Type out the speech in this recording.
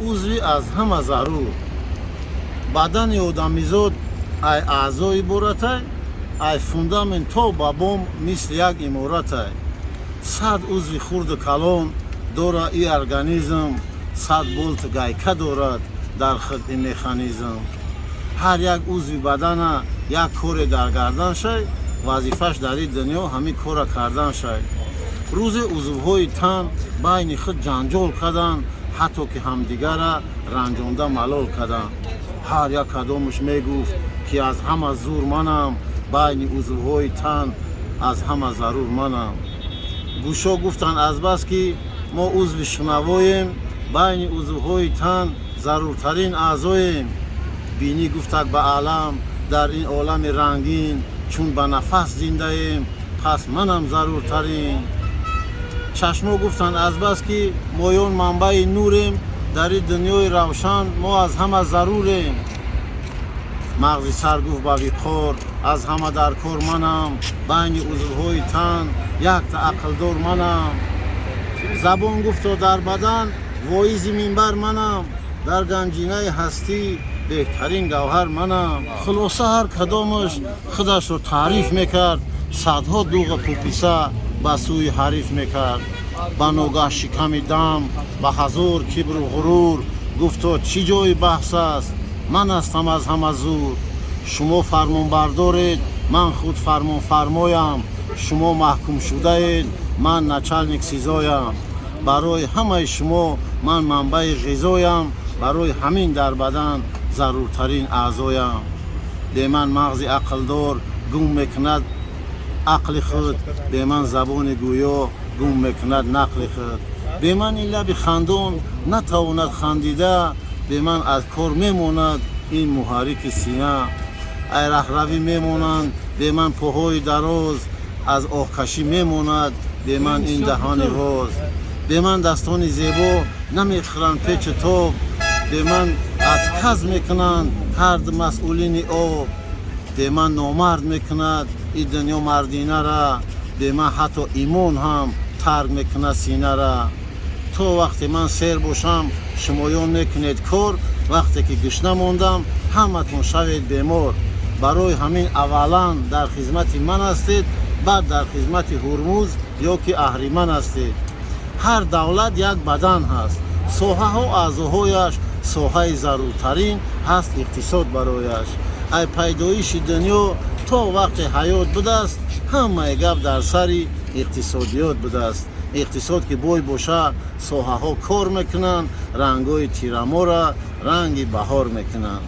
Узви аз ҳама зарур. Бадани одамизод ай аъзо иборатай, ай фундамент то ба бом мисли як иморатай. 100 узви хурду калон дора и организм, 100 болту гайка дорад дар худ ин механизм. Ҳар як узви бадана як коре дар гардан шай, вазифаш дар ин дунё ҳамин кора кардан шай. Рӯзе узвҳои тан байни худ ҷанҷол карданд, ҳатто ки ҳамдигара ранҷонда малол карданд. Ҳар як кадомаш мегуфт, ки аз ҳама зур манам, байни узвҳои тан аз ҳама зарур манам. Гӯшо гуфтанд: азбас ки мо узви шунавоем, байни узвҳои тан заруртарин аъзоем. Бинӣ гуфтак: ба алам дар ин олами рангин, чун ба нафас зиндаем, пас манам заруртарин. Чашмо гуфтанд: азбас ки моён манбаи нурем, дар ин дунёи равшан мо аз ҳама зарурем. Мағзи сар гуфт ба виқор: аз ҳама дар кор манам, байни узвҳои тан якта ақлдор манам. Забон гуфто: дар бадан воизи минбар манам, дар ганҷинаи ҳастӣ беҳтарин гавҳар манам. Хулоса, ҳар кадомаш худашро таъриф мекард, садҳо дуға пуписа ба сӯи ҳариф мекард. Ба ногаҳ шиками дам ба ҳазор кибру ғурур гуфто: чӣ ҷои баҳс аст, ман ҳастам аз ҳама зур. Шумо фармонбардоред, ман худ фармонфармоям. Шумо маҳкумшудаед, ман начальник СИЗОям. Барои ҳамаи шумо ман манбаи ғизоям, барои ҳамин дар бадан заруртарин аъзоям. Бе ман мағзи ақлдор гум мекунад ақли худ, бе ман забони гӯё гум мекунад нақли худ, бе ман ин лаби хандон натавонад хандида, бе ман аз кор мемонад ин муҳаррики сина. Ай раҳравӣ мемонанд бе ман поҳои дароз, аз оҳкашӣ мемонад бе ман ин даҳони воз, бе ман дастони зебо намехӯранд печу тоб, бе ман отказ мекунанд ҳарду масъулини об, бе ман номард мекунад ин дунё мардинара, бе ман ҳатто имон ҳам тарк мекунад синара. То вақте ман сер бошам, шумоён мекунед кор, вақте ки гушна мондам, ҳаматон шавед бемор. Барои ҳамин аввалан дар хизмати ман ҳастед, баъд дар хизмати Ҳурмуз ё ки Аҳриман ҳастед. Ҳар давлат як бадан ҳаст, соҳаҳо аъзоҳояш, соҳаи заруртарин ҳаст иқтисод барояш. Ай пайдоиши дунё то вақте ҳаёт будааст, ҳамаи гап дар сари иқтисодиёт будааст. Иқтисод ки бой боша, соҳаҳо кор мекунанд, рангҳои тирамора ранги баҳор мекунанд.